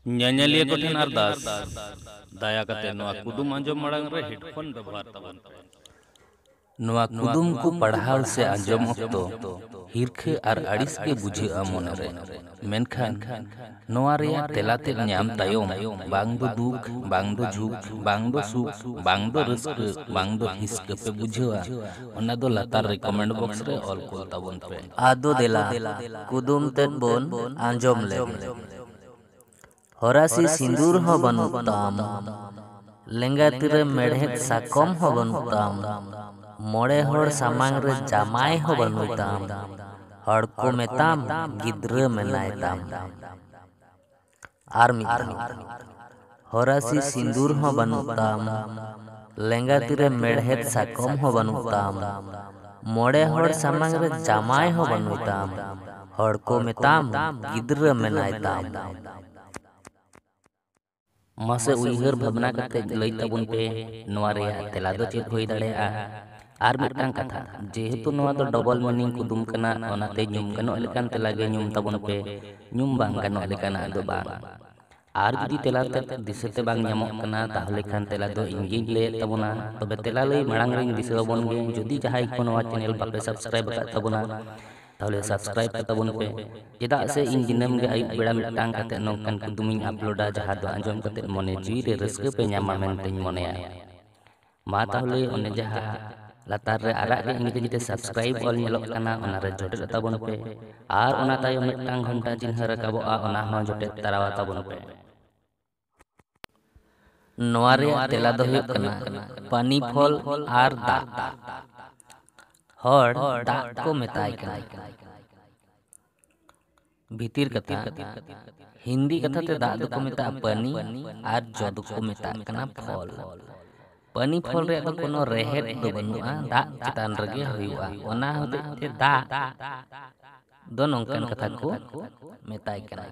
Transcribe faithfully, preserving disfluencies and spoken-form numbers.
ᱧᱮᱧᱮᱞᱤᱭᱟᱹ ᱠᱚᱴᱷᱮᱱ ᱟᱨᱫᱟᱥ, ᱫᱟᱭᱟ ᱠᱟᱛᱮ ᱱᱚᱣᱟ ᱠᱩᱫᱩᱢ ᱟᱸᱡᱚᱢ ᱢᱟᱲᱟᱝ ᱨᱮ ᱦᱮᱰᱯᱷᱳᱱ ᱵᱮᱵᱚᱦᱟᱨ ᱛᱟᱵᱚᱱ ᱯᱮ᱾ ᱱᱚᱣᱟ ᱠᱩᱫᱩᱢ ᱠᱚ ᱯᱟᱲᱦᱟᱣ ᱥᱮ ᱟᱸᱡᱚᱢ ᱚᱠᱛᱚ ᱦᱤᱨᱠᱷᱟᱹ ᱟᱨ ᱟᱹᱲᱤᱥ ᱜᱮ ᱵᱩᱡᱷᱟᱹᱜᱼᱟ ᱢᱚᱱᱮᱨᱮ, ᱢᱮᱱᱠᱷᱟᱱ ᱱᱚᱣᱟ ᱨᱮᱭᱟᱜ ᱛᱮᱞᱟ ᱛᱮᱫ ᱧᱟᱢ ᱛᱟᱭᱚᱢ ᱵᱟᱝ ᱫᱚ ᱫᱩᱠ, ᱵᱟᱝ ᱫᱚ ᱡᱷᱩᱠ, ᱵᱟᱝ ᱫᱚ ᱥᱩᱠ, ᱵᱟᱝ ᱫᱚ ᱨᱟᱹᱥᱠᱟᱹ, ᱵᱟᱝ ᱫᱚ ᱦᱤᱥᱠᱟᱹ ᱯᱮ ᱵᱩᱡᱷᱟᱹᱣᱟ, ᱚᱱᱟ ᱫᱚ ᱞᱟᱛᱟᱨ ᱨᱮ ᱠᱚᱢᱮᱱᱴ ᱵᱚᱠᱥ ᱨᱮ ᱚᱞ ᱠᱩᱞ ᱛᱟᱵᱚᱱ ᱯᱮ᱾ ᱟᱫᱚ ᱫᱮᱞᱟ, ᱠᱩᱫᱩᱢ ᱛᱮᱫ ᱵᱚᱱ ᱟᱸᱡᱚᱢ ᱞᱮᱜᱮ᱾ ᱦᱚᱨᱟᱥᱤ ᱥᱤᱸᱫᱩᱨ ᱦᱚᱸ ᱵᱟᱹᱱᱩᱜ ᱛᱟᱢ, ᱞᱮᱸᱜᱟ ᱛᱤᱨᱮ ᱢᱮᱲᱦᱮᱫ ᱥᱟᱠᱚᱢ ᱦᱚᱸ ᱵᱟᱹᱱᱩᱜ ᱛᱟᱢ, ᱢᱚᱬᱮ ᱦᱚᱲ ᱥᱟᱢᱟᱝ ᱨᱮ ᱡᱟᱢᱟᱭ ᱦᱚᱸ ᱵᱟᱹᱱᱩᱜ ᱛᱟᱢ, ᱦᱚᱲ ᱠᱚ ᱢᱮᱛᱟᱢ ᱜᱤᱫᱽᱨᱟᱹ ᱢᱮᱱᱟᱭ ᱛᱟᱢ᱾ ᱟᱨ ᱢᱤᱫ ᱫᱷᱟᱣ, ᱦᱚᱨᱟᱥᱤ ᱥᱤᱸᱫᱩᱨ ᱦᱚᱸ ᱵᱟᱹᱱᱩᱜ ᱛᱟᱢ, ᱞᱮᱸᱜᱟ ᱛᱤᱨᱮ ᱢᱮᱲᱦᱮᱫ ᱥᱟᱠᱚᱢ ᱦᱚᱸ ᱵᱟᱹᱱᱩᱜ ᱛᱟᱢ, ᱢᱚᱬᱮ ᱦᱚᱲ ᱥᱟᱢᱟᱝ ᱨᱮ ᱡᱟᱢᱟᱭ ᱦᱚᱸ ᱵᱟᱹᱱᱩᱜ ᱛᱟᱢ, ᱦᱚᱲ ᱠᱚ ᱢᱮᱛᱟᱢ ᱜᱤᱫᱽᱨᱟᱹ ᱢᱮᱱᱟᱭ ᱛᱟᱢ᱾ ᱢᱟᱥᱮ ᱩᱭᱦᱟᱹᱨ ᱵᱷᱟᱵᱽᱱᱟ ᱠᱟᱛᱮ ᱞᱟᱹᱭ ᱛᱟᱵᱚᱱ ᱯᱮ, ᱱᱚᱣᱟ ᱨᱮᱭᱟᱜ ᱛᱮᱞᱟ ᱫᱚ ᱪᱮᱫ ᱦᱩᱭ ᱫᱟᱲᱮᱭᱟᱜᱼᱟ? ᱟᱨ ᱢᱤᱫᱴᱟᱝ ᱠᱟᱛᱷᱟ, ᱡᱮᱦᱮᱛᱩ ᱱᱚᱣᱟ ᱫᱚ ᱰᱚᱵᱚᱞ ᱢᱤᱱᱤᱝ ᱠᱩᱫᱩᱢ ᱠᱟᱱᱟ, ᱚᱱᱟᱛᱮ ᱧᱩᱢ ᱜᱟᱱᱚᱜ ᱞᱮᱠᱟᱱ ᱛᱮᱞᱟ ᱜᱮ ᱧᱩᱢ ᱛᱟᱵᱚᱱ ᱯᱮ, ᱧᱩᱢ ᱵᱟᱝ ᱜᱟᱱᱚᱜ ᱞᱮᱠᱟᱱᱟᱜ ᱫᱚ ᱵᱟᱝ᱾ ᱟᱨ ᱡᱩᱫᱤ ᱛᱮᱞᱟ ᱛᱮᱫ ᱫᱤᱥᱟᱹᱛᱮ ᱵᱟᱝ ᱧᱟᱢᱚᱜ ᱠᱟᱱᱟ, ᱛᱟᱦᱚᱞᱮ ᱠᱷᱟᱱ ᱛᱮᱞᱟ ᱫᱚ ᱤᱧ ᱜᱤᱧ ᱞᱟᱹᱭᱮᱫ ᱛᱟᱵᱚᱱᱟ᱾ ᱛᱚᱵᱮ ᱛᱮᱞᱟ ᱞᱟᱹᱭ ᱢᱟᱲᱟᱝ ᱨᱤᱧ ᱫᱤᱥᱟᱹ ᱟᱵᱚᱱ ᱜᱮ, ᱡᱩᱫᱤ ᱡᱟᱦᱟᱸᱭ ᱠᱚ ᱱᱚᱣᱟ ᱪᱮᱱᱮᱞ ᱵᱟᱯᱮ ᱥᱟᱵᱥᱠᱨᱟᱭᱤᱵ ᱟᱠᱟᱫ ᱛᱟᱵᱚᱱᱟ, ᱛᱟᱦᱚᱞᱮ ᱥᱟᱵᱥᱠᱨᱟᱭᱤᱵ ᱠᱟᱛᱟᱵᱚᱱ ᱯᱮ᱾ ᱪᱮᱫᱟᱜ ᱥᱮ ᱤᱧ ᱫᱤᱱᱟᱹᱢ ᱜᱮ ᱟᱹᱭᱩᱵ ᱵᱮᱲᱟ ᱢᱤᱫᱴᱟᱝ ᱠᱟᱛᱮ ᱱᱚᱝᱠᱟᱱ ᱠᱩᱫᱩᱢᱤᱧ ᱟᱯᱞᱳᱰᱟ, ᱡᱟᱦᱟᱸ ᱫᱚ ᱟᱸᱡᱚᱢ ᱠᱟᱛᱮ ᱢᱚᱱᱮ ᱡᱤᱣᱤ ᱨᱮ ᱨᱟᱹᱥᱠᱟᱹ ᱯᱮ ᱧᱟᱢᱟ ᱢᱮᱱᱛᱮᱧ ᱢᱚᱱᱮᱭᱟ᱾ ᱢᱟ ᱛᱟᱦᱚᱞᱮ ᱚᱱᱮ ᱡᱟᱦᱟᱸ ᱞᱟᱛᱟᱨ ᱨᱮ ᱟᱨᱟᱜ ᱜᱮ ᱤᱝᱨᱮᱡᱤ ᱛᱮ ᱥᱟᱵᱥᱠᱨᱟᱭᱤᱵ ᱚᱞ ᱧᱮᱞᱚᱜ ᱠᱟᱱᱟ, ᱚᱱᱟ ᱨᱮ ᱡᱚᱴᱮᱫ ᱛᱟᱵᱚᱱ ᱯᱮ᱾ ᱟᱨ ᱚᱱᱟ ᱛᱟᱭᱚᱢ ᱢᱤᱫᱴᱟᱝ ᱜᱷᱚᱱᱴᱟ ᱪᱤᱱᱦᱟᱹ ᱨᱟᱠᱟᱵᱚᱜᱼᱟ, ᱚᱱᱟ ᱦᱚᱸ ᱡᱚᱴᱮᱫ ᱛᱟᱨᱟᱣᱟ ᱛᱟᱵᱚᱱ ᱯᱮ᱾ ᱱᱚᱣᱟ ᱨᱮᱭᱟᱜ ᱛᱮᱞᱟ ᱫᱚ ᱦᱩᱭᱩᱜ ᱠᱟᱱᱟ ᱯᱟᱱᱤ ᱯᱷᱚᱞ ᱟᱨ ᱫᱟᱜ᱾ ᱦᱚᱲ ᱫᱟᱜ ᱠᱚ ᱢᱮᱛᱟᱭ ᱠᱟᱱᱟ᱾ ᱵᱷᱤᱛᱤᱨ ᱠᱟᱛᱷᱟ, ᱦᱤᱱᱫᱤ ᱠᱟᱛᱷᱟ ᱛᱮ ᱫᱟᱜ ᱫᱚᱠᱚ ᱢᱮᱛᱟᱜᱼᱟ ᱯᱟᱱᱤ ᱟᱨ ᱡᱚ ᱫᱚᱠᱚ ᱢᱮᱛᱟᱜ ᱠᱟᱱᱟ ᱯᱷᱚᱞ᱾ ᱯᱟᱱᱤ ᱯᱷᱚᱞ ᱨᱮᱭᱟᱜ ᱫᱚ ᱠᱳᱱᱳ ᱨᱮᱦᱮᱫ ᱫᱚ ᱵᱟᱹᱱᱩᱜᱼᱟ, ᱫᱟᱜ ᱪᱮᱛᱟᱱ ᱨᱮᱜᱮ ᱦᱩᱭᱩᱜᱼᱟ, ᱚᱱᱟ ᱦᱚᱛᱮᱡ ᱛᱮ ᱫᱟᱜ ᱫᱚ ᱱᱚᱝᱠᱟᱱ ᱠᱟᱛᱷᱟ ᱠᱚ ᱢᱮᱛᱟᱭ ᱠᱟᱱᱟ᱾